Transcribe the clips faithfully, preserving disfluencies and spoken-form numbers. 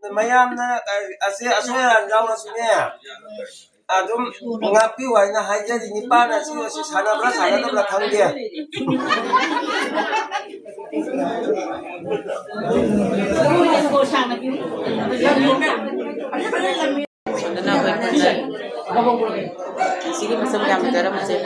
ꯃꯌꯥꯝꯅ ꯑꯁꯤ ꯑꯁꯣꯏ ꯑꯔꯥꯟ ꯌꯥꯎꯔꯁꯨꯅꯦ, ꯑꯗꯨꯝ ꯉꯥꯛꯄꯤꯌꯨ ꯍꯥꯏꯅ ꯍꯥꯏꯖꯔꯤ꯫ ꯅꯤꯄꯥꯅ ꯑꯁꯤ ꯑꯁꯤ ꯁꯥꯟꯅꯕ꯭ꯔꯥ ꯁꯥꯟꯅꯗꯕ꯭ꯔꯥ ꯈꯪꯗꯦ꯫ ꯁꯣꯝꯗꯅ ꯑꯩꯈꯣꯏ ꯈꯨꯟꯗ ꯁꯤꯒꯤ ꯃꯁꯝ ꯌꯥꯝ ꯐꯖꯔꯝꯕꯁꯦ꯫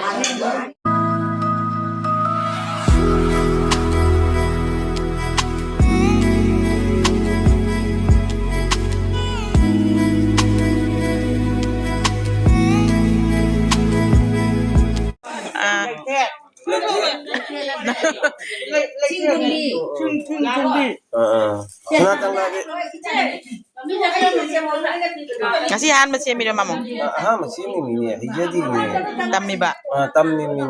ꯑꯥ꯫ ꯑꯥ, ꯑꯥ꯫ ꯁꯅꯥ ꯇꯝꯂꯥꯒꯤ ꯉꯁꯤ ꯑꯍꯥꯟꯕ ꯁꯦꯝꯃꯤꯔꯣ, ꯃꯥꯃꯣ? ꯑꯍꯥꯟꯕ ꯁꯦꯝꯃꯤꯅꯤꯅꯦ, ꯍꯩꯖꯗꯤꯅꯦ꯫ ꯇꯝꯃꯤꯕ? ꯑꯥ, ꯇꯝꯃꯤꯅꯤꯅꯦ꯫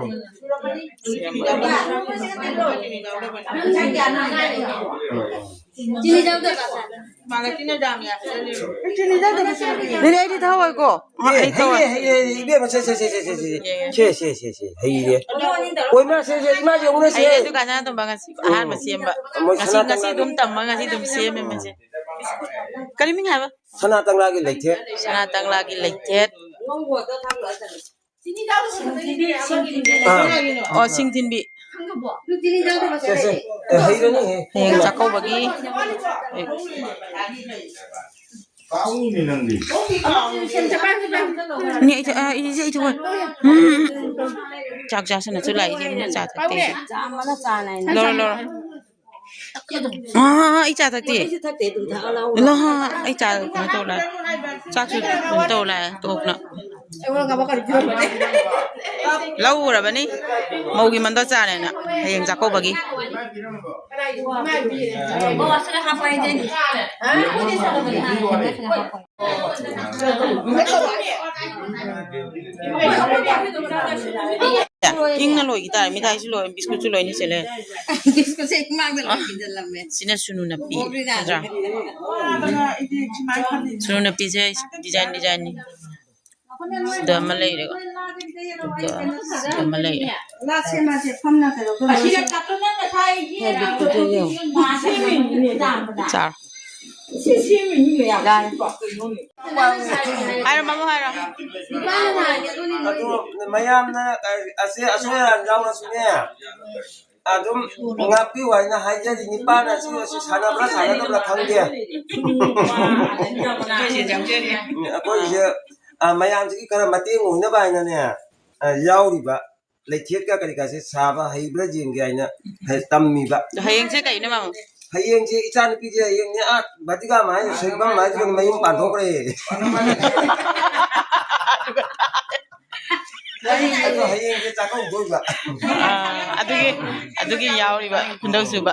ꯎꯝ꯫ ꯅꯦꯅꯦ, ꯑꯩꯗꯤ ꯊꯧꯔꯣꯏꯀꯣ꯫ ꯑꯦ, ꯑꯩ ꯊꯧꯔꯣꯏ꯫ ꯍꯩꯔꯦ, ꯍꯩꯔꯦ, ꯍꯩꯔꯦ, ꯏꯕꯦꯝꯃ, ꯁꯦ, ꯁꯦ, ꯁꯦ, ꯍꯩꯔꯦ꯫ ꯍꯩꯔꯦ꯫ ꯑꯣ, ꯏꯃꯥ, ꯁꯦ, ꯁꯦ, ꯏꯃꯥꯁꯦ ꯌꯦꯡꯉꯨꯅꯦ, ꯁꯦ꯫ ꯍꯩꯔꯦ, ꯑꯗꯨ ꯀꯥꯟꯗ ꯑꯗꯨꯝ ꯉꯁꯤ ꯎꯝ꯫ ꯑꯍꯥꯟꯕ ꯁꯦꯝꯕ꯫ ꯃꯣꯏ ꯉꯁꯤ, ꯁꯅꯥ ꯉꯁꯤ ꯀꯪꯂꯥꯒꯤ ꯑꯗꯨꯝ ꯇꯝꯕ, ꯉꯁꯤ ꯑꯗꯨꯝ ꯁꯦꯝꯃꯦ ꯃꯁꯦ꯫ ꯀꯔꯤ ꯃꯤꯡ ꯍꯥꯏꯕ? ꯁꯅꯥ ꯀꯪꯂꯥꯒꯤ ꯂꯩꯊꯦꯠ꯫ ꯁꯅꯥ ꯀꯪꯂꯥꯒꯤ ꯂꯩꯊꯦꯠ꯫ ꯑꯥ꯫ ꯑꯣ, ꯁꯤꯡ ꯊꯤꯟꯕꯤ꯫ ꯁꯦ, ꯁꯦ꯫ ꯑꯦ, ꯍꯩꯔꯅꯤꯍꯦ꯫ ꯍꯌꯦꯡ ꯆꯥꯛꯀꯧꯕꯒꯤ꯫ ꯀꯥꯎꯅꯤ ꯅꯪꯗꯤ꯫ ꯏꯅꯦ, ꯑꯩ ꯊ-, ꯑ, ꯏꯆꯦ, ꯑꯩ ꯊꯣꯛꯑꯣꯏ꯫ ꯎꯝ꯫ ꯆꯥꯛ ꯆꯥꯁꯤꯅꯁꯨ ꯂꯥꯛꯏ, ꯏꯆꯦ, ꯃꯤꯅ ꯆꯥ ꯊꯛꯇꯦ꯫ ꯂꯧꯔꯣ, ꯂꯧꯔꯣ꯫ ꯑꯥ, ꯑꯩ ꯆꯥ ꯊꯛꯇꯦ꯫ ꯑꯩꯁꯨ ꯊꯛꯇꯦ, ꯑꯗꯨꯝ ꯊꯛꯑ ꯂꯥꯎ꯫ ꯂꯣ, ꯑꯩ ꯆꯥ ꯀꯩꯅꯣ ꯇꯧ ꯂꯥꯛꯑꯦ꯫ ꯆꯥꯛꯁꯨ ꯀꯩꯅꯣ ꯇꯧ ꯂꯥꯛꯑꯦ, ꯇꯣꯛꯅ꯫ ꯂꯧꯔꯕꯅꯤ꯫ ꯃꯧꯒꯤ ꯃꯟꯗꯣ ꯆꯥꯅꯦꯅ ꯍꯌꯦꯡ ꯆꯥꯛꯀꯧꯕꯒꯤ꯫ ꯏꯪꯅ ꯂꯣꯏꯈꯤ ꯇꯥꯔꯦ꯫ ꯃꯤꯊꯥꯏꯁꯨ ꯂꯣꯏ, ꯕꯤꯁꯀꯨꯠꯁꯨ ꯂꯣꯏꯅꯤ, ꯁꯦ ꯂꯩ꯫ ꯕꯤꯁꯀꯨꯠꯁꯦ ꯏꯃꯥꯡꯗ ꯂꯣꯏ ꯀꯤꯟꯖꯜꯂꯝꯃꯦ꯫ ꯁꯤꯅ ꯁꯨꯅꯨ ꯅꯞꯄꯤ, ꯅꯠꯇ꯭ꯔꯥ? ꯁꯨꯅꯨ ꯅꯞꯄꯤꯁꯦ design designꯅꯤ꯫ ꯁꯤꯗ ꯑꯃ ꯂꯩꯔꯦ, ꯑꯗꯨꯒ ꯁꯤꯗ ꯑꯃ ꯂꯩꯔꯦ꯫ ꯆꯥꯔꯣ꯫ ꯁꯤ ꯁꯦꯝꯃꯤ ꯃꯤ ꯃꯌꯥꯝ ꯌꯥꯔꯦ꯫ ꯍꯥꯏꯔꯣ, ꯃꯃꯨ ꯍꯥꯏꯔꯣ꯫ ꯑꯗꯣ ꯃꯌꯥꯝꯅ ꯑꯁꯤ ꯑꯁꯣꯏ ꯑꯔꯥꯟ ꯌꯥꯎꯔꯁꯨꯅꯦ, ꯑꯗꯨꯝ ꯉꯥꯛꯄꯤꯌꯨ ꯍꯥꯏꯅ ꯍꯥꯏꯖꯔꯤ꯫ ꯅꯤꯄꯥꯅ ꯑꯁꯤ ꯑꯁꯤ ꯁꯥꯟꯅꯕ꯭ꯔꯥ ꯁꯥꯟꯅꯗꯕ꯭ꯔꯥ ꯈꯪꯗꯦ꯫ ꯑꯩꯈꯣꯏꯁꯦ, ꯑ, ꯃꯌꯥꯝꯁꯤꯒꯤ ꯈꯔ ꯃꯇꯦꯡ ꯑꯣꯏꯅꯕ ꯍꯥꯏꯅꯅꯦ, ꯑ, ꯌꯥꯎꯔꯤꯕ ꯂꯩꯊꯦꯛꯀ ꯀꯔꯤ ꯀꯥꯁꯦ ꯁꯥꯕ ꯍꯩꯕ꯭ꯔꯥ ꯌꯦꯡꯒꯦ ꯍꯥꯏꯅ ꯍꯦꯛ ꯇꯝꯃꯤꯕ꯫ ꯍꯌꯦꯡꯁꯦ ꯀꯩꯅꯣ, ꯃꯃꯨ? ꯍꯌꯦꯡꯁꯦ ꯏꯆꯥꯅꯨꯄꯤꯁꯦ ꯍꯌꯦꯡꯅꯦ, ꯑꯥ, ꯚꯇꯤꯀꯥ ꯃꯥꯏ ꯁꯣꯏꯕꯝ ꯃꯥꯏꯗꯨꯗ ꯃꯌꯨꯝ ꯄꯥꯟꯊꯣꯛꯈ꯭ꯔꯦ꯫ ꯑꯗꯣ ꯍꯌꯦꯡꯁꯦ ꯆꯥꯛꯀꯧꯗꯣꯏꯕ꯫ ꯑꯥ, ꯑꯗꯨꯒꯤ, ꯑꯗꯨꯒꯤ ꯌꯥꯎꯔꯤꯕ ꯈꯨꯟꯗꯧ ꯁꯨꯕ꯫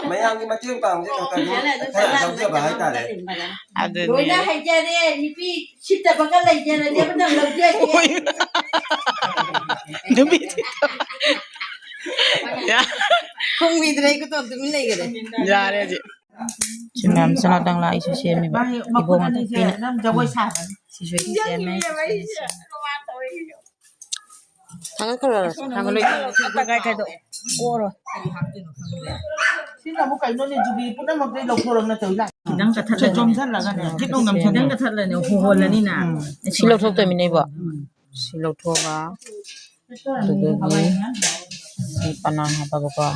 ꯃꯌꯥꯝꯒꯤ ꯃꯇꯦꯡ ꯄꯥꯡꯕꯁꯦ ꯈꯔ ꯈꯔ ꯑꯗꯨꯝ ꯈꯔ ꯌꯥꯎꯖꯕ ꯍꯥꯏꯇꯥꯔꯦ꯫ ꯑꯗꯨꯅꯦ꯫ ꯂꯣꯏꯅ ꯍꯩꯖꯔꯦ, ꯅꯨꯄꯤ ꯁꯤꯠꯇꯕꯒ ꯂꯩꯖꯔꯗꯤ ꯑꯃꯇꯪ ꯂꯧꯖꯒꯦ꯫ ꯍꯣꯏ꯫ ꯅꯨꯄꯤ ꯁꯤꯠꯇꯕ꯫ ꯌꯥ-, ꯈꯨꯝꯈꯤꯗ꯭ꯔꯦ, ꯑꯩ ꯈꯨꯇꯣꯟ ꯇꯨꯃꯤꯟ ꯂꯩꯈꯔꯦ꯫ ꯌꯥꯔꯦ ꯍꯧꯖꯤꯛ꯫ ꯁꯤ ꯃꯌꯥꯝ ꯆꯅꯥ ꯇꯪꯂꯥ ꯑꯩꯁꯨ ꯁꯦꯝꯃꯤꯕ꯫ ꯃꯥꯒꯤ ꯃꯈꯨꯠ ꯏꯕꯣꯛꯅ ꯑꯅꯤꯁꯦ ꯇꯥꯛꯄꯤꯅ꯫ ꯅꯝꯖꯒꯣꯏ ꯁꯥꯕꯅꯤ꯫ ꯁꯤꯁꯨ ꯑꯩ ꯁꯦꯝꯃꯦ꯫ ꯊꯥꯡꯒꯠꯈ꯭ꯔꯣ, ꯊꯥꯡꯒꯠꯂꯣ꯫ ꯀꯥꯏ ꯀꯥꯏꯗꯣ? ꯀꯣꯛꯑꯔꯣꯏ꯫ ꯁꯤꯅ ꯑꯃꯨꯛ ꯀꯩꯅꯣꯅꯦ, ꯖꯨꯕꯤ ꯄꯨꯝꯅꯃꯛꯇꯩ ꯂꯧꯊꯣꯛꯔꯛꯅ ꯇꯧꯔꯤ ꯂꯥꯛ-, ꯈꯤꯇꯪ ꯀꯠꯊꯠꯂꯅꯤ꯫ ꯆꯣꯝꯁꯤꯜꯂꯒꯅꯦ, ꯈꯤꯇꯪ ꯅꯝꯁꯤꯜꯂꯒ꯫ ꯈꯤꯇꯪ ꯀꯠꯊꯠꯂꯅꯤ, ꯍꯣꯍꯣꯜꯂꯅꯤꯅ꯫ ꯎꯝ꯫ ꯁꯤ ꯂꯧꯊꯣꯛꯇꯣꯏꯃꯤꯅꯦ, ꯏꯕꯣ? ꯎꯝ꯫ ꯁꯤ ꯂꯧꯊꯣꯛꯑꯒ, ꯑꯗꯨꯗꯒꯤ ꯁꯤ ꯄꯅꯥ ꯍꯥꯞꯄꯒꯀꯣ꯫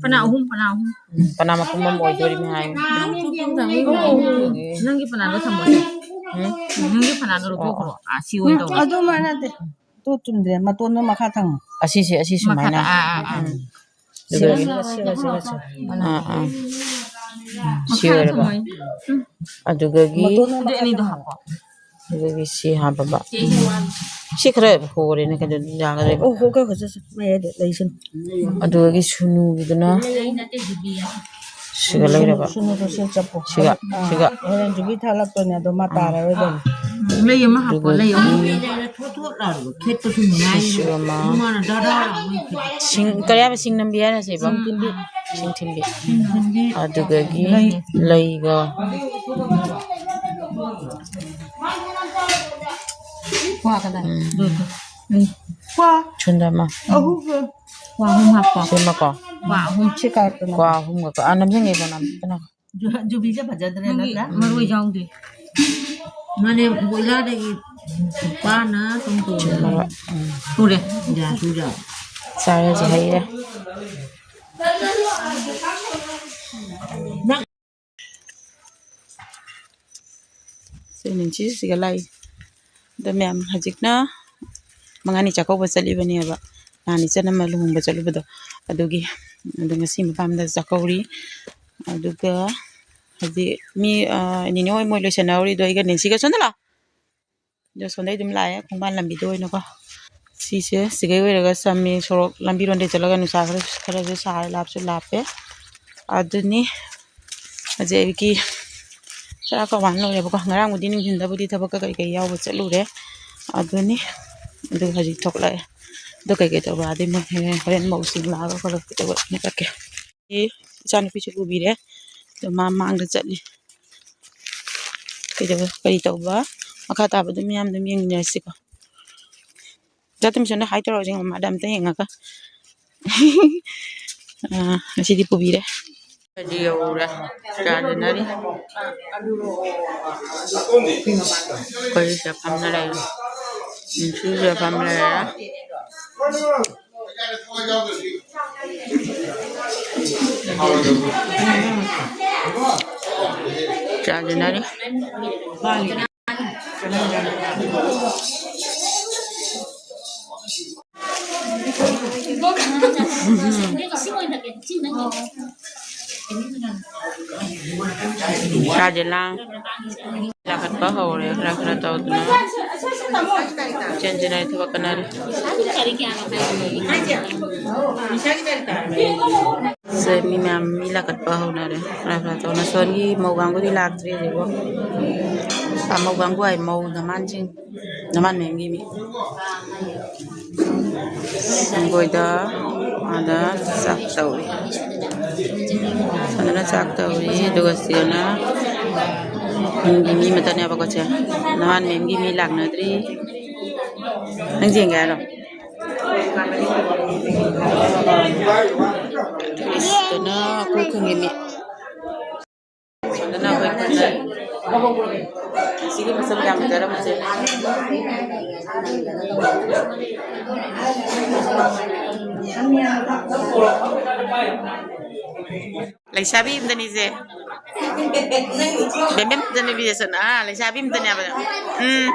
ꯄꯅꯥ ꯑꯍꯨꯝ, ꯄꯅꯥ ꯑꯍꯨꯝ꯫ ꯎꯝ, ꯄꯅꯥ ꯃꯄꯨꯝ ꯑꯃ ꯑꯣꯏꯗꯣꯔꯤꯕꯅꯤ ꯍꯥꯏꯌꯨ꯫ ꯑꯗꯨꯗꯒꯤ ꯅꯪꯒꯤ ꯄꯅꯥꯗꯣ ꯊꯝꯃꯣ꯫ ꯎꯝ? ꯅꯪꯒꯤ ꯄꯅꯥꯗꯣ ꯂꯧꯊꯣꯛꯈ꯭ꯔꯣ꯫ ꯑꯣ, ꯑꯣ꯫ ꯑꯥ, ꯁꯤ ꯑꯣꯏꯅ ꯇꯧꯔꯣ꯫ ꯑꯗꯨ ꯃꯥꯟꯅꯗꯦ꯫ ꯇꯣ ꯆꯨꯝꯗ꯭ꯔꯦ, ꯃꯇꯣꯟꯗꯣ ꯃꯈꯥ ꯊꯪꯉꯣ꯫ ꯑꯁꯤꯁꯦ, ꯑꯁꯤ ꯁꯨꯃꯥꯏꯅ꯫ ꯃꯈꯥꯗ, ꯑꯥ, ꯑꯥ, ꯑꯥ꯫ ꯎꯝ꯫ ꯁꯤꯒ, ꯁꯤꯒ, ꯁꯤꯒ, ꯁꯤꯒ꯫ ꯑꯥ, ꯑꯥ꯫ ꯁꯤ ꯃꯈꯥꯗ ꯑꯣꯏꯔꯕ꯫ ꯊꯝꯃꯣ꯫ ꯎꯝ꯫ ꯑꯗꯨꯗꯒꯤ ꯃꯇꯣꯟꯗꯣ ꯑꯗꯨ ꯃꯈꯥ ꯑꯅꯤꯗꯣ ꯊꯪꯉꯣ꯫ ꯍꯥꯞꯄꯣ꯫ ꯑꯗꯨꯗꯒꯤ ꯁꯤ ꯍꯥꯞꯄꯕ꯫ ꯁꯤ ꯈꯔ ꯍꯣꯔꯦꯅꯦ, ꯀꯩꯅꯣ ꯌꯥꯒꯗ꯭ꯔꯦꯕ꯫ ꯑꯣ, ꯍꯣ, ꯈꯔ ꯈꯔ ꯆꯠꯁꯤ꯫ ꯃꯌꯥꯏꯗ ꯂꯩꯁꯅꯨ꯫ ꯑꯗꯨꯗꯒꯤ ꯁꯨꯅꯨꯒꯤꯗꯨꯅ ꯁꯤꯒ ꯂꯩꯔꯕ꯫ ꯁꯨꯅꯨꯗꯣ ꯁꯤ ꯆꯞꯄꯣ꯫ ꯁꯤꯒ, ꯑꯥ, ꯁꯤꯒ꯫ ꯍꯣꯔꯦꯟ ꯖꯨꯕꯤ ꯊꯥꯂꯛꯇꯣꯏꯅꯦ, ꯑꯗꯣ ꯃꯥ ꯑꯥ꯫ ꯇꯥꯔꯔꯣꯏꯗꯕꯅꯤ꯫ ꯂꯩ ꯑꯃ ꯍꯥꯞꯄꯣ, ꯂꯩ ꯑꯃ꯫ ꯑꯗꯨꯒ ꯊꯣꯠ ꯊꯣꯠ ꯂꯥꯎꯔꯤꯕ, ꯈꯦꯠꯄꯁꯨ ꯅꯨꯡꯉꯥꯏ꯫ ꯁꯤꯁꯨ ꯑꯃ꯫ ꯍꯨꯃꯥꯡꯅ ꯗꯥ ꯗꯥ ꯂꯥꯎꯕ꯫ ꯁꯤꯡ, ꯀꯔꯤ ꯍꯥꯏꯕ? ꯁꯤꯡ ꯅꯝꯕꯤ ꯍꯥꯏꯔ ꯁꯤꯕꯣ? ꯁꯤꯡ ꯊꯤꯟꯕꯤ꯫ ꯁꯤꯡ ꯊꯤꯟꯕꯤ꯫ ꯑꯗꯨꯗꯒꯤ ꯂꯩ꯫ ꯂꯩꯒ꯫ ꯀ꯭ꯋꯥ ꯀꯗꯥꯏ? ꯎꯝ꯫ ꯀ꯭ꯋꯥ꯫ ꯁꯨꯟꯗ꯭ꯔꯃ꯫ ꯑꯍꯨꯝꯒ꯫ ꯋꯥ ꯑꯍꯨꯝ ꯍꯥꯞꯄꯣ꯫ ꯁꯤꯃꯀꯣ꯫ ꯋꯥ ꯑꯍꯨꯝ꯫ ꯁꯤ ꯀꯥꯔꯛꯇꯅ꯫ ꯀ꯭ꯋꯥ ꯑꯍꯨꯝꯒꯀꯣ꯫ ꯑꯥ, ꯅꯝꯁꯤꯟꯒꯦꯀꯣ, ꯅꯝ-, ꯀꯩꯅꯣ꯫ ꯖꯨ-, ꯖꯨꯕꯤꯁꯦ ꯐꯖꯗ꯭ꯔꯦ ꯅꯪꯒꯤ ꯅꯠꯇ꯭ꯔꯥ? ꯃꯔꯣꯏ ꯌꯥꯎꯗꯦ꯫ ꯃꯥꯅꯦ, ꯕꯣꯏꯂꯔꯗꯒꯤ ꯄꯥꯅ ꯇꯣꯡ ꯇꯣꯡꯉꯦ꯫ ꯃꯔꯣꯏ, ꯎꯝ꯫ ꯁꯨꯔꯦ꯫ ꯌꯥ, ꯁꯨꯔꯦ꯫ ꯆꯥꯔꯁꯦ, ꯍꯩꯔꯦ꯫ ꯁꯤ ꯅꯤꯡꯁꯤꯁꯤꯒ ꯂꯥꯛꯏ꯫ ꯑꯗꯣ ꯃꯌꯥꯝ ꯍꯧꯖꯤꯛꯅ ꯃꯉꯥꯅꯤ ꯆꯥꯛꯀꯧꯕ ꯆꯠꯂꯤꯕꯅꯦꯕ꯫ ꯅꯍꯥꯟ ꯏꯆꯟ ꯑꯃ ꯂꯨꯍꯣꯡꯕ ꯆꯠꯂꯨꯕꯗꯣ ꯑꯗꯨꯒꯤ꯫ ꯑꯗꯣ ꯉꯁꯤ ꯃꯄꯥꯝꯗ ꯆꯥꯛꯀꯧꯔꯤ꯫ ꯑꯗꯨꯒ ꯍꯧꯖꯤꯛ ꯃꯤ, ꯑ, ꯅꯦꯅꯦ ꯍꯣꯏ ꯃꯣꯏ ꯂꯣꯏꯁꯟꯅꯍꯧꯔꯤꯗꯣ ꯑꯩꯒ ꯅꯦꯟꯁꯤꯒ ꯁꯣꯝꯗ ꯂꯥꯛꯑꯣ꯫ ꯑꯗꯣ ꯁꯣꯝꯗꯩ ꯑꯗꯨꯝ ꯂꯥꯛꯑꯦ, ꯈꯣꯡꯕꯥꯟ ꯂꯝꯕꯤꯗ ꯑꯣꯏꯅꯀꯣ꯫ ꯁꯤꯁꯦ ꯁꯤꯒꯩ ꯑꯣꯏꯔꯒ ꯆꯝꯃꯤ ꯁꯣꯔꯣꯛ ꯂꯝꯕꯤꯔꯣꯝꯗꯩ ꯆꯠꯂꯒ ꯅꯨꯡꯁꯥ ꯈꯔ, ꯈꯔꯁꯨ ꯁꯥꯔꯦ, ꯂꯥꯞꯁꯨ ꯂꯥꯞꯄꯦ꯫ ꯑꯗꯨꯅꯤ ꯍꯧꯖꯤꯛ ꯑꯌꯨꯛꯀꯤ ꯆꯔꯥ ꯀꯋꯥꯟ ꯂꯣꯏꯔꯦꯕꯀꯣ꯫ ꯉꯔꯥꯡꯕꯨꯗꯤ ꯅꯨꯡꯊꯤꯟꯗꯕꯨꯗꯤ ꯊꯕꯛꯀ ꯀꯩꯀꯩ ꯌꯥꯎꯕ ꯆꯠꯂꯨꯔꯦ꯫ ꯑꯗꯨꯅꯤ ꯑꯗꯨ ꯍꯧꯖꯤꯛ ꯊꯣꯛꯂꯛꯑꯦ꯫ ꯑꯗꯨ ꯀꯩꯀꯩ ꯇꯧꯕ ꯑꯗꯩ ꯃꯣꯏ ꯍꯣꯔꯦꯟ, ꯍꯣꯔꯦꯟ ꯃꯧꯁꯤꯡ ꯂꯥꯛꯑꯒ ꯈꯣꯠꯂꯒ ꯀꯩꯗꯧꯕ ꯆꯠꯀꯦ꯫ ꯏꯆꯥꯅꯨꯄꯤꯁꯨ ꯄꯨꯕꯤꯔꯦ꯫ ꯑꯗꯣ ꯃꯥ ꯃꯥꯡꯗ ꯆꯠꯂꯤ꯫ ꯀꯩꯗꯧꯕ, ꯀꯔꯤ ꯇꯧꯕ? ꯃꯈꯥ ꯇꯥꯕꯗꯣ ꯃꯌꯥꯝ ꯑꯗꯨꯝ ꯌꯦꯡꯃꯤꯟꯅꯔꯁꯤꯀꯣ꯫ ꯆꯥ ꯇꯨꯝꯁꯟꯗ ꯍꯥꯏ ꯇꯧꯔꯁꯤ, ꯃꯃꯥꯗ ꯑꯝꯇ ꯌꯦꯡꯉꯒ꯫ ꯑꯥ, ꯉꯁꯤꯗꯤ ꯄꯨꯕꯤꯔꯦ꯫ ꯍꯧꯖꯤꯛ ꯌꯧꯔꯦ꯫ ꯆꯥ ꯂꯣꯟꯅꯔꯤ꯫ ꯑꯩꯈꯣꯏ ꯁꯤꯗ ꯐꯝꯅ ꯂꯩꯔꯦ꯫ ꯅꯤꯡꯊꯨꯁꯤꯗ ꯐꯝ ꯂꯩꯔꯦ꯫ ꯆꯥꯁꯤꯟꯅꯔꯤ꯫ ꯆꯥꯁꯦ ꯂꯥꯡ꯫ ꯂꯥꯈꯠꯄ ꯍꯧꯔꯦ ꯈꯔ ꯈꯔ ꯇꯧꯗꯅ꯫ ꯆꯦꯟ ꯆꯦꯟꯅꯔꯦ, ꯊꯕꯛ ꯀꯟꯅꯔꯦ꯫ ꯁꯦ, ꯃꯤ ꯃꯌꯥꯝ ꯃꯤ ꯂꯥꯈꯠꯄ ꯍꯧꯅꯔꯦ ꯈꯔ ꯈꯔ ꯇꯧꯅ꯫ ꯁꯣꯟꯒꯤ ꯃꯧ ꯀꯥꯡꯕꯨꯗꯤ ꯂꯥꯛꯇ꯭ꯔꯤ ꯍꯧꯖꯤꯛꯐꯥꯎ꯫ ꯑꯥ, ꯃꯧ ꯀꯥꯡꯕꯨ ꯍꯥꯏ, ꯃꯧ ꯗꯃꯥꯟꯁꯤꯡ, ꯗꯃꯥꯟ ꯃꯌꯨꯝꯒꯤ ꯃꯤ꯫ ꯁꯪꯒꯣꯏꯗ ꯑꯥꯗ ꯆꯥꯛ ꯇꯧꯔꯤ꯫ ꯑꯗꯨꯅ ꯆꯥꯛ ꯇꯧꯔꯤ꯫ ꯑꯗꯨꯒ ꯁꯤꯗꯅ ꯈꯨꯟꯒꯤ ꯃꯤ ꯑꯃꯠꯇꯅꯦꯕꯀꯣ ꯁꯦ꯫ ꯅꯍꯥꯟ ꯃꯦꯝꯒꯤ ꯃꯤ ꯂꯥꯛꯅꯗ꯭ꯔꯤ꯫ ꯅꯪ ꯌꯦꯡꯒꯦ ꯍꯥꯏꯔꯣ? ꯇꯨꯔꯤꯁꯇꯨꯅ ꯑꯩꯈꯣꯏ ꯈꯨꯟꯒꯤ ꯃꯤ꯫ ꯑꯗꯨꯅ ꯑꯩꯈꯣꯏ ꯈꯨꯟꯗ ꯁꯤꯒꯤ ꯃꯁꯛ ꯌꯥꯝ ꯐꯖꯔꯝꯕꯁꯦ꯫ ꯂꯩꯁꯥꯕꯤ ꯑꯝꯗꯅꯤꯁꯦ꯫ ꯕꯦꯝꯕꯦꯝ ꯑꯝꯗꯅꯤ ꯕꯤꯖꯦꯁꯟ꯫ ꯑꯥ, ꯂꯩꯁꯥꯕꯤ ꯑꯝꯗꯅꯦꯕ꯫ ꯎꯝ꯫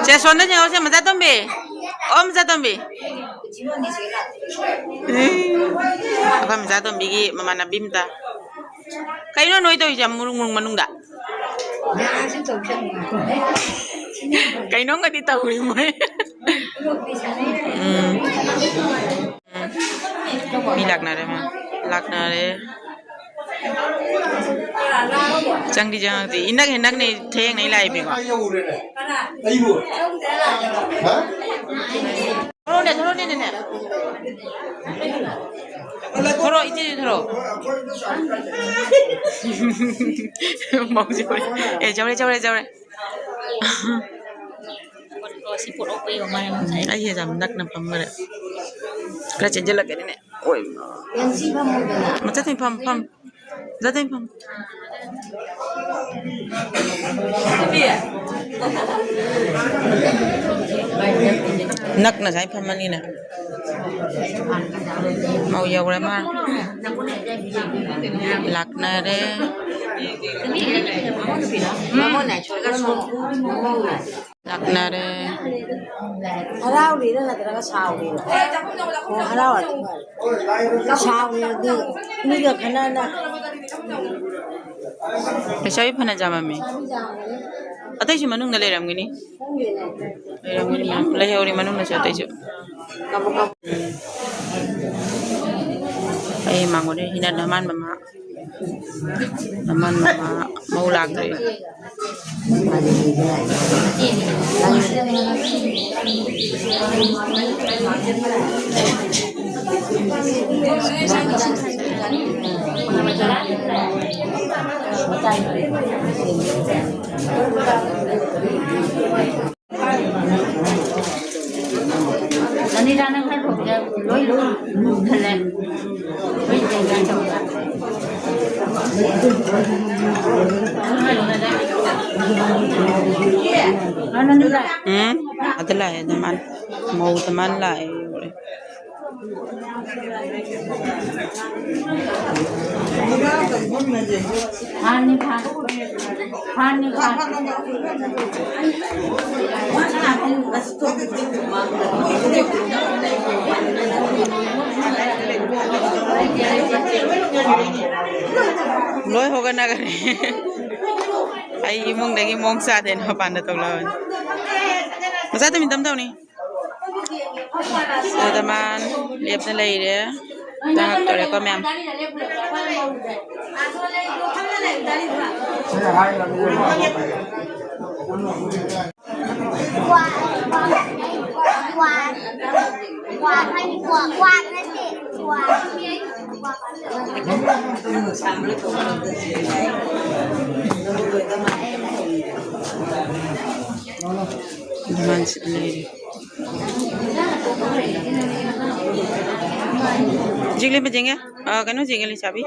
ꯁꯦ, ꯁꯣꯝꯗ ꯌꯦꯡꯉꯣꯁꯦ, ꯃꯆꯥꯇꯣꯝꯕꯤ꯫ ꯑꯣ, ꯃꯆꯥꯇꯣꯝꯕꯤ꯫ ꯎꯝ꯫ ꯑꯩꯈꯣꯏ ꯃꯆꯥꯇꯣꯝꯕꯤꯒꯤ ꯃꯃꯥꯟꯅꯕꯤ ꯑꯝꯇ꯫ ꯀꯩꯅꯣ ꯅꯣꯏ ꯇꯧꯔꯤꯁꯦ ꯌꯥꯝ ꯃꯨꯔꯨꯡ ꯃꯨꯔꯨꯡ ꯃꯅꯨꯡꯗ? ꯀꯩꯅꯣꯝꯒꯗꯤ ꯇꯧꯔꯤ ꯃꯣꯏ꯫ ꯎꯝ꯫ ꯎꯝ꯫ ꯃꯤ ꯂꯥꯛꯅꯔꯦ, ꯃꯌꯥꯝ ꯂꯥꯛꯅꯔꯦ꯫ ꯆꯪꯗꯤ ꯆꯪꯉꯛꯇꯦ꯫ ꯏꯅꯛ ꯍꯦꯛ ꯅꯛꯅꯩ, ꯊꯦꯡꯅꯩ ꯂꯥꯛꯏꯃꯤꯀꯣ꯫ ꯊꯣꯔꯛꯑꯣꯅꯦ, ꯊꯣꯔꯛꯑꯣꯅꯦ, ꯅꯦꯅꯦ꯫ ꯊꯣꯔꯛꯑꯣ, ꯏꯆꯦꯁꯨ ꯊꯣꯔꯛꯑꯣ꯫ ꯃꯧꯁꯦ ꯍꯣꯏ꯫ ꯑꯦ, ꯖꯧꯔꯦ, ꯖꯧꯔꯦ, ꯖꯧꯔꯦ꯫ ꯁꯤ ꯄꯣꯠ ꯑꯣꯛꯄ ꯌꯦꯡꯉꯣ ꯃꯥꯅ ꯉꯁꯥꯏ꯫ ꯑꯩ ꯍꯦ ꯌꯥꯝ ꯅꯛꯅ ꯐꯝꯈꯔꯦ꯫ ꯈꯔ ꯆꯦꯟꯁꯤꯜꯂꯛꯀꯦꯅꯦ꯫ ꯑꯣꯏ ꯃꯥ꯫ ꯃꯆꯥ ꯊꯣꯏ ꯐꯝ, ꯐꯝ꯫ ꯃꯆꯥ ꯊꯣꯏ ꯐꯝ꯫ ꯅꯛꯅ ꯁꯥꯏ ꯐꯝꯃꯅꯤꯅꯦ꯫ ꯃꯧ ꯌꯧꯔꯦ ꯃꯥ꯫ ꯂꯥꯛꯅꯔꯦ꯫ ꯂꯥꯛꯅꯔꯦ꯫ ꯍꯔꯥꯎꯔꯤꯔ ꯅꯠꯇ꯭ꯔꯒ ꯁꯥꯎꯔꯤꯔ? ꯑꯣ, ꯍꯔꯥꯎꯔꯗꯤ ꯐꯔꯦ꯫ ꯁꯥꯎꯔꯤꯔꯗꯤ ꯃꯤꯒ ꯈꯟꯅꯅ꯫ ꯂꯩꯁꯥꯕꯤ ꯐꯅ ꯌꯥꯝꯃꯝꯃꯤ꯫ ꯑꯇꯩꯁꯨ ꯃꯅꯨꯡꯗ ꯂꯩꯔꯝꯒꯅꯤ꯫ ꯂꯩꯔꯝꯒꯅꯤ ꯃꯌꯥꯝ꯫ ꯂꯩꯍꯧꯔꯤ ꯃꯅꯨꯡꯗꯁꯨ ꯑꯇꯩꯁꯨ꯫ ꯎꯝ꯫ ꯑꯩ ꯃꯉꯣꯟꯗ ꯍꯤꯅ ꯙꯃꯥꯟ ꯃꯃꯥ꯫ ꯙꯃꯥꯟ ꯃꯃꯥ ꯃꯧ ꯂꯥꯛꯇ꯭ꯔꯤ꯫ ꯈꯜꯂꯦ꯫ ꯎꯝ, ꯑꯗ ꯂꯥꯛꯑꯦ, ꯑꯗ ꯃꯥꯅ, ꯃꯧꯗ ꯃꯥꯅ ꯂꯥꯛꯑꯦ꯫ ꯐꯥꯟꯅꯤ, ꯐꯥꯟ꯫ ꯐꯥꯟꯅꯤ, ꯐꯥꯟ꯫ ꯂꯣꯏ ꯍꯧꯒꯠꯅꯈ꯭ꯔꯦ꯫ ꯑꯩ ꯏꯃꯨꯡꯗꯒꯤ ꯃꯑꯣꯡ ꯆꯥꯗꯦꯅ ꯃꯄꯥꯟꯗ ꯊꯣꯛꯂꯛꯑꯕꯅꯤ꯫ ꯃꯆꯥ ꯇꯨꯃꯤꯟ ꯇꯝ ꯇꯧꯅꯤ꯫ ꯁꯤꯗ ꯃꯥ ꯂꯦꯞꯅ ꯂꯩꯔꯦ꯫ ꯆꯪꯉꯛꯇꯣꯔꯦꯀꯣ ꯃꯌꯥꯝ꯫ ꯑꯗꯨꯃꯥꯏꯅ ꯁꯤꯗ ꯂꯩꯔꯦ꯫ ꯍꯧꯖꯤꯛ ꯂꯩꯕ ꯌꯦꯡꯉꯦ꯫ ꯑ, ꯀꯩꯅꯣ ꯌꯦꯡꯉꯦ, ꯂꯩꯁꯥꯕꯤ꯫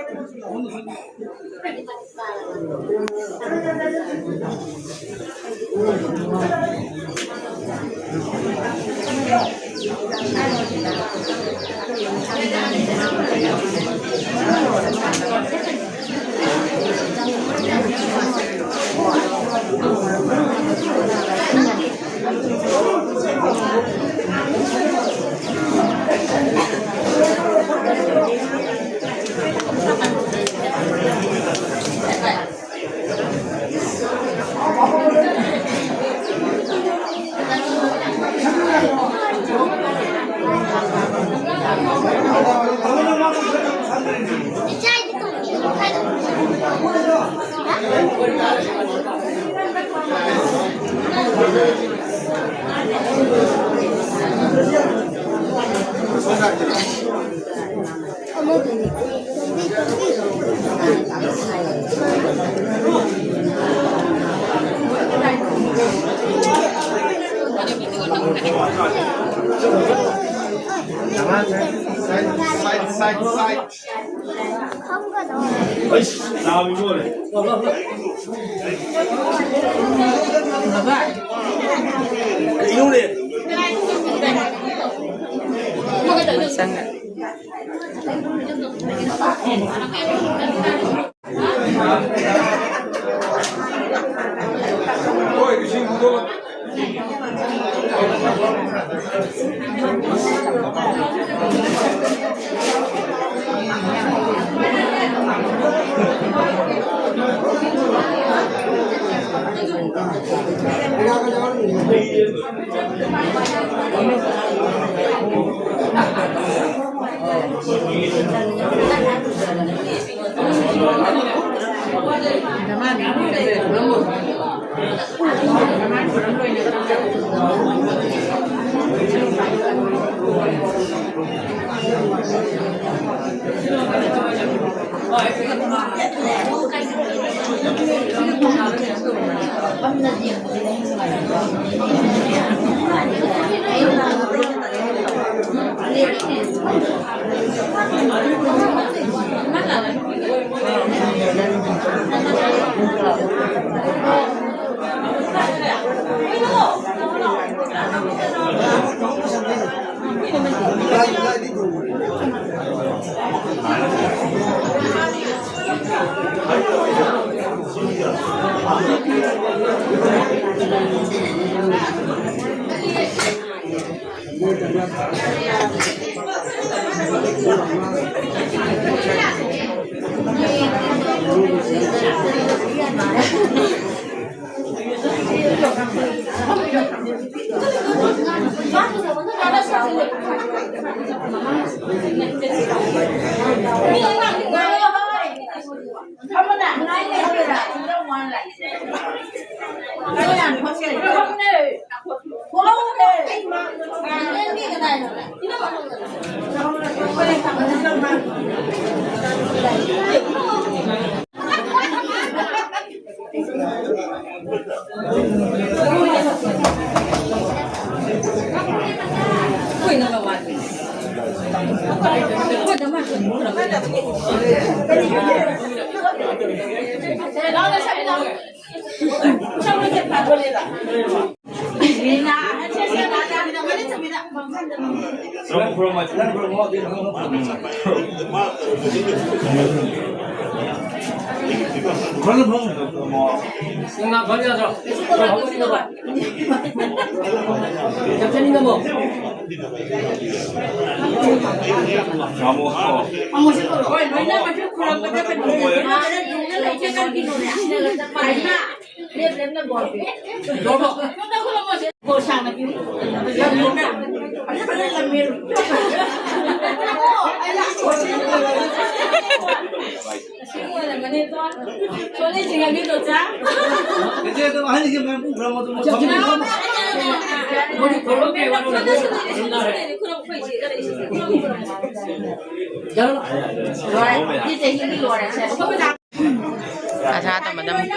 ꯑꯁꯥ ꯇꯝꯕꯗ ꯑꯃꯨꯛ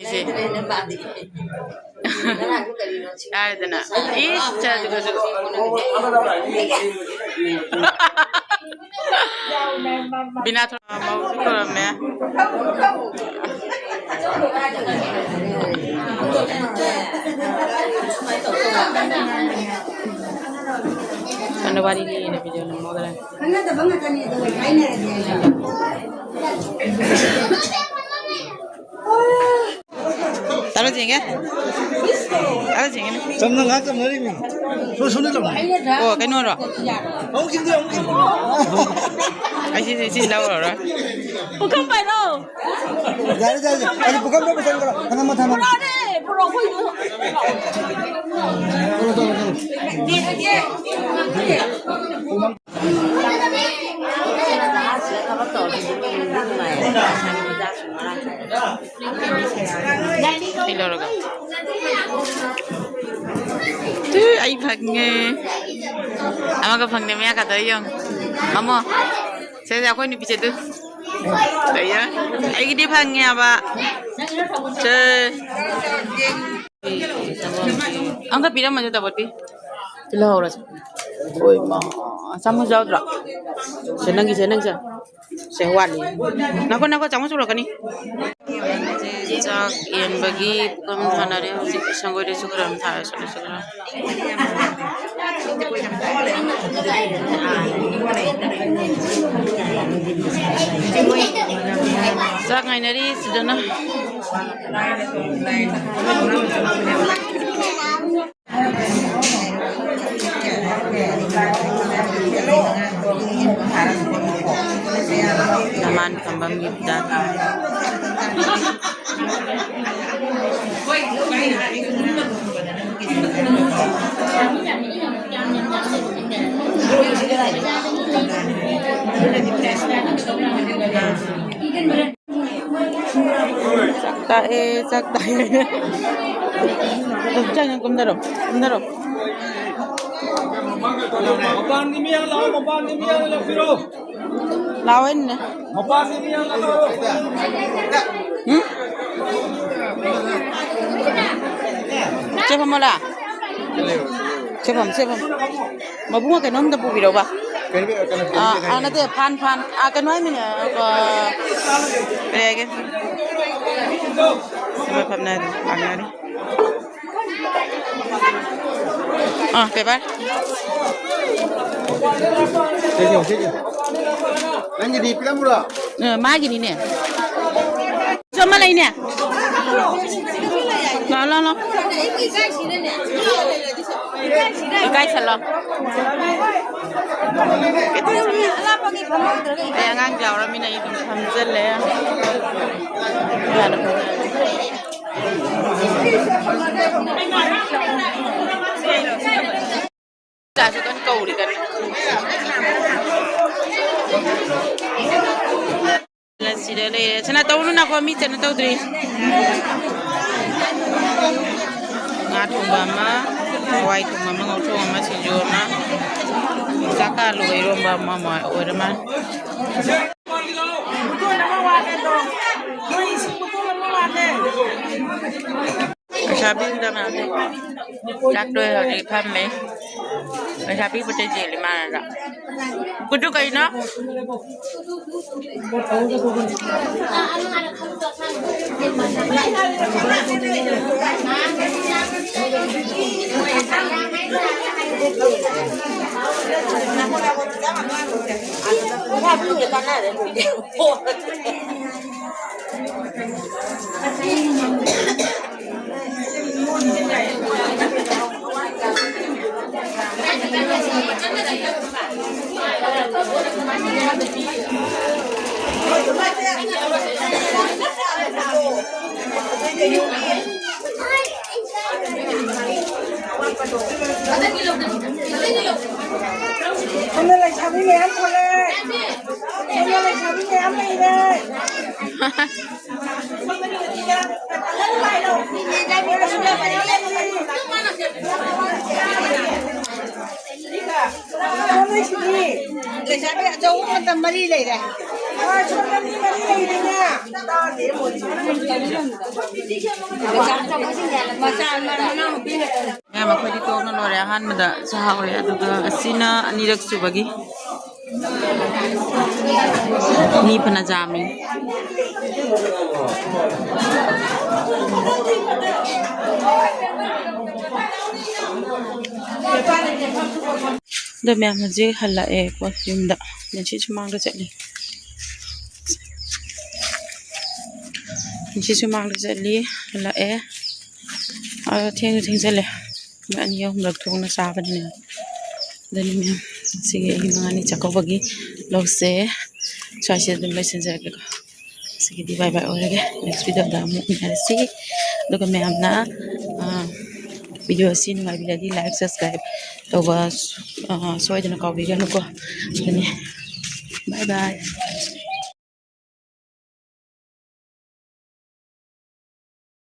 ꯏꯁꯦ꯫ ꯌꯥꯔꯦꯗꯅ꯫ ꯏꯁ, ꯆꯠꯂꯒꯁꯨ꯫ ꯕꯤꯅꯥ ꯊꯣꯔꯥ ꯃꯧꯁꯨ ꯈꯨꯔꯝꯃꯦ꯫ ꯑꯗꯣ ꯋꯥꯔꯤ ꯂꯤꯔꯤꯅꯦ, ꯚꯤꯗꯤꯑꯣ ꯅꯝꯃꯒ ꯂꯩ꯫ ꯈꯪꯅꯗꯕ ꯉꯥꯛꯇꯅꯤ ꯑꯗꯣ ꯀꯥꯏꯅꯔꯗꯤ ꯍꯥꯏꯁꯦ꯫ ꯇꯥꯔꯣ ꯌꯦꯡꯒꯦ꯫ ꯇꯥꯔꯣ ꯌꯦꯡꯒꯦꯅꯦ꯫ ꯆꯝꯅ ꯉꯥꯏꯍꯥꯛ ꯆꯝꯅꯔꯤꯃꯤ꯫ ꯁꯣ ꯁꯣ ꯂꯩꯔꯝꯃꯣ꯫ ꯑꯣ, ꯀꯩꯅꯣꯔꯣ? ꯑꯃꯨꯛ ꯆꯤꯟꯗꯦ, ꯑꯃꯨꯛ ꯆꯤꯟꯗꯦ꯫ ꯑꯩ ꯁꯤ, ꯁꯤ ꯂꯧꯔꯔꯣꯏ꯫ ꯄꯨꯈꯝ ꯄꯥꯏꯔꯣ꯫ ꯌꯥꯔꯦ, ꯌꯥꯔꯦ, ꯌꯥꯔꯦ꯫ ꯑꯗꯨ ꯄꯨꯈꯝꯗꯣ ꯑꯃꯨꯛ ꯆꯪꯈ꯭ꯔꯣ꯫ ꯊꯝꯃꯣ, ꯊꯝꯃꯣ꯫ ꯄꯨꯔꯛꯑꯣꯅꯦ, ꯄꯨꯔꯛꯑꯣ, ꯑꯩꯈꯣꯏꯗꯣ꯫ ꯆꯠꯂꯣ, ꯆꯠꯂꯣ, ꯆꯠꯂꯣ꯫ ꯀꯩꯗꯧꯔꯒꯦ? ꯇꯨ, ꯑꯩ ꯐꯪꯉꯦ꯫ ꯑꯃꯒ ꯐꯪꯗꯦ, ꯃꯌꯥ ꯀꯥꯗꯧ ꯌꯦꯡꯉꯨ꯫ ꯑꯃꯣ꯫ ꯁꯦ, ꯁꯦ, ꯑꯩꯈꯣꯏ ꯅꯨꯄꯤꯁꯦ ꯑꯗꯨ꯫ ꯀꯩꯅꯣ? ꯑꯩꯒꯤꯗꯤ ꯐꯪꯉꯦꯕ꯫ ꯁꯦ꯫ ꯑꯝꯈꯛ ꯄꯤꯔꯝꯃꯁꯦ, ꯇꯥꯕꯣꯠꯄꯤ꯫ ꯁꯤ ꯂꯧꯍꯧꯔꯁꯦ꯫ ꯍꯣꯏ, ꯃꯥ꯫ ꯆꯥꯃꯁ ꯌꯥꯎꯗ꯭ꯔꯣ? ꯁꯦ, ꯅꯪꯒꯤ, ꯁꯦ, ꯅꯪ ꯁꯦ꯫ ꯁꯦ, ꯋꯥꯠꯂꯤ꯫ ꯅꯈꯣ, ꯅꯈꯣ, ꯆꯥꯃꯁ ꯄꯨꯔꯛꯀꯅꯤ꯫ ꯆꯥꯛ ꯌꯦꯟꯕꯒꯤ ꯄꯨꯈꯝ ꯊꯥꯅꯔꯦ ꯍꯧꯖꯤꯛ꯫ ꯁꯪꯒꯣꯏꯗꯁꯨ ꯈꯔ ꯑꯃ ꯊꯥꯔꯦ, ꯁꯣꯝꯗꯁꯨ ꯈꯔ꯫ ꯆꯥꯛ ꯉꯥꯏꯅꯔꯤ ꯁꯤꯗꯅ꯫ ꯅꯃꯥꯟ ꯐꯝꯕꯝꯒꯤ ꯐꯤꯗꯥ ꯀꯥꯔꯦ꯫ ꯆꯥꯛ ꯇꯥꯛꯑꯦ, ꯆꯥꯛ ꯇꯥꯛꯑꯦ꯫ ꯆꯪꯉ ꯀꯨꯝꯗꯔꯣ, ꯀꯨꯝꯗꯔꯣ꯫ ꯃꯄꯥꯟꯒꯤ ꯃꯤ ꯌꯥꯝ ꯂꯥꯛꯑꯣ, ꯃꯄꯥꯟꯒꯤ ꯃꯤ ꯌꯥꯝ ꯂꯥꯛꯄꯤꯔꯣ꯫ ꯂꯥꯛꯑꯣ ꯏꯟꯅꯦ꯫ ꯃꯄꯥꯟꯒꯤ ꯃꯤ ꯌꯥꯝ ꯂꯥꯛꯑꯣ꯫ ꯎꯝ? ꯆꯦ ꯐꯝꯃꯣꯂꯥ? ꯆꯦ ꯐꯝ, ꯆꯦ ꯐꯝ꯫ ꯃꯕꯨꯡꯉꯣ ꯀꯩꯅꯣꯝꯇ ꯄꯨꯕꯤꯔꯧꯕ꯫ ꯀꯩꯅꯣ, ꯀꯩꯅꯣ, ꯑꯥ, ꯀꯩꯅꯣ, ꯑꯥ, ꯅꯠꯇꯦ, ꯐꯥꯟ, ꯐꯥꯟ꯫ ꯑꯥ, ꯀꯩꯅꯣ ꯍꯥꯏꯃꯤꯅꯦ, ꯑꯥ, ꯀꯔꯤ ꯍꯥꯏꯒꯦ? ꯁꯤ ꯃꯐꯝꯅ ꯂꯥꯛꯅꯔꯤ꯫ ꯑꯥ, paper꯫ ꯁꯤꯁꯦ, ꯁꯤꯁꯦ꯫ ꯅꯪꯒꯤꯗꯤ ꯄꯤꯔꯝꯃꯨꯔꯣ? ꯑ, ꯃꯥꯒꯤꯅꯤꯅꯦ꯫ ꯁꯨ ꯑꯃ ꯂꯩꯅꯦ꯫ ꯂꯥꯎ, ꯂꯥꯎ, ꯂꯥꯎ꯫ ꯏꯀꯥꯏꯁꯜꯂꯣ꯫ ꯑꯩ ꯑꯉꯥꯡ ꯌꯥꯎꯔꯃꯤꯅ ꯑꯩ ꯑꯗꯨꯝ ꯐꯝꯖꯜꯂꯦ꯫ ꯌꯥꯅ ꯐꯝꯖꯜꯂꯦ꯫ ꯆꯥꯁꯨ ꯀꯟꯅ ꯀꯧꯔꯤ ꯀꯟꯅ꯫ ꯁꯤꯗ ꯂꯩꯔꯦ꯫ ꯁꯅꯥ ꯇꯧꯅꯨ ꯅꯈꯣ, ꯃꯤ ꯀꯩꯅꯣ ꯇꯧꯗ꯭ꯔꯤ꯫ ꯉꯥ ꯊꯣꯡꯕ ꯑꯃ, ꯍꯋꯥꯏ ꯊꯣꯡꯕ ꯑꯃ, ꯉꯧꯊꯣꯡ ꯑꯃ, ꯁꯤꯡꯖꯨ ꯑꯃ, ꯌꯣꯡꯆꯥꯛꯀ ꯑꯂꯨꯒ ꯏꯔꯣꯝꯕ ꯑꯃ ꯑꯣꯏꯔ ꯃꯥꯜꯂꯦ꯫ ꯂꯩꯁꯥꯕꯤ ꯑꯝꯇ ꯃꯌꯥꯝꯁꯦ ꯆꯥꯛ ꯇꯣꯛꯑꯦ ꯍꯧꯖꯤꯛ ꯐꯝꯃꯦ꯫ ꯂꯩꯁꯥꯕꯤ ꯄꯣꯠ ꯆꯩ ꯆꯦꯜꯂꯤ ꯃꯥꯅ꯫ ꯀꯨꯇꯨ ꯀꯩꯅꯣ? ꯁꯣꯝꯗ ꯂꯩꯁꯥꯕꯤ ꯃꯌꯥꯝ ꯊꯣꯛꯂꯛꯑꯦ꯫ ꯁꯣꯝꯗ ꯂꯩꯁꯥꯕꯤ ꯃꯌꯥꯝ ꯂꯩꯔꯦ꯫ ꯂꯩꯁꯥꯕꯤ ꯑꯆꯧꯕ ꯃꯇꯝ ꯃꯔꯤ ꯂꯩꯔꯦ꯫ ꯍꯣꯏ, ꯁꯣꯝꯗ ꯃꯤ ꯃꯔꯤ ꯂꯩꯔꯦꯅꯦ꯫ ꯃꯆꯥ ꯑꯃ ꯃꯅꯥꯎꯅꯨꯄꯤ ꯉꯥꯛꯇꯅꯦ꯫ ꯃꯌꯥꯝ ꯑꯩꯈꯣꯏꯗꯤ ꯇꯣꯛꯅ ꯂꯣꯏꯔꯦ ꯑꯍꯥꯟꯕꯗ ꯆꯥꯍꯧꯔꯦ, ꯑꯗꯨꯒ ꯑꯁꯤꯅ ꯑꯅꯤꯔꯛ ꯁꯨꯕꯒꯤ꯫ ꯃꯤ ꯐꯅ ꯌꯥꯝꯃꯤ꯫ ꯑꯗꯣ ꯃꯌꯥꯝ ꯍꯧꯖꯤꯛ ꯍꯜꯂꯛꯑꯦꯀꯣ ꯌꯨꯝꯗ꯫ ꯅꯤꯡꯁꯤꯡ ꯁꯨꯃꯥꯡꯗ ꯆꯠꯂꯤ꯫ ꯁꯤꯁꯨ ꯃꯥꯡꯗ ꯆꯠꯂꯤ, ꯍꯜꯂꯛꯑꯦ꯫ ꯑꯗꯣ ꯊꯦꯡꯁꯨ ꯊꯦꯡꯖꯜꯂꯦ꯫ ꯃꯣꯏ ꯑꯅꯤ ꯑꯍꯨꯝꯂꯛ ꯊꯣꯡꯅ ꯆꯥꯕꯅꯤꯅ꯫ ꯑꯗꯨꯅꯤ ꯃꯌꯥꯝ, ꯁꯤꯒꯤ ꯑꯩꯒꯤ ꯃꯉꯥꯅꯤ ꯆꯥꯛꯀꯧꯕꯒꯤ vlogꯁꯦ ꯁ꯭ꯋꯥꯏꯁꯤꯗ ꯑꯗꯨꯝ ꯂꯣꯏꯁꯤꯟꯖꯔꯒꯦꯀꯣ꯫ ꯁꯤꯒꯤꯗꯤ bye bye ꯑꯣꯏꯔꯒꯦ꯫ Next videoꯗ ꯑꯃꯨꯛ ꯎꯅꯔꯁꯤ꯫ ꯑꯗꯨꯒ ꯃꯌꯥꯝꯅ, ꯑ, video ꯑꯁꯤ ꯅꯨꯡꯉꯥꯏꯕꯤꯔꯗꯤ like, subscribe ꯇꯧꯕ, ꯑ, ꯁꯣꯏꯗꯅ ꯀꯥꯎꯕꯤꯒꯅꯨꯀꯣ꯫ ꯑꯗꯨꯅꯤ꯫ Bye bye꯫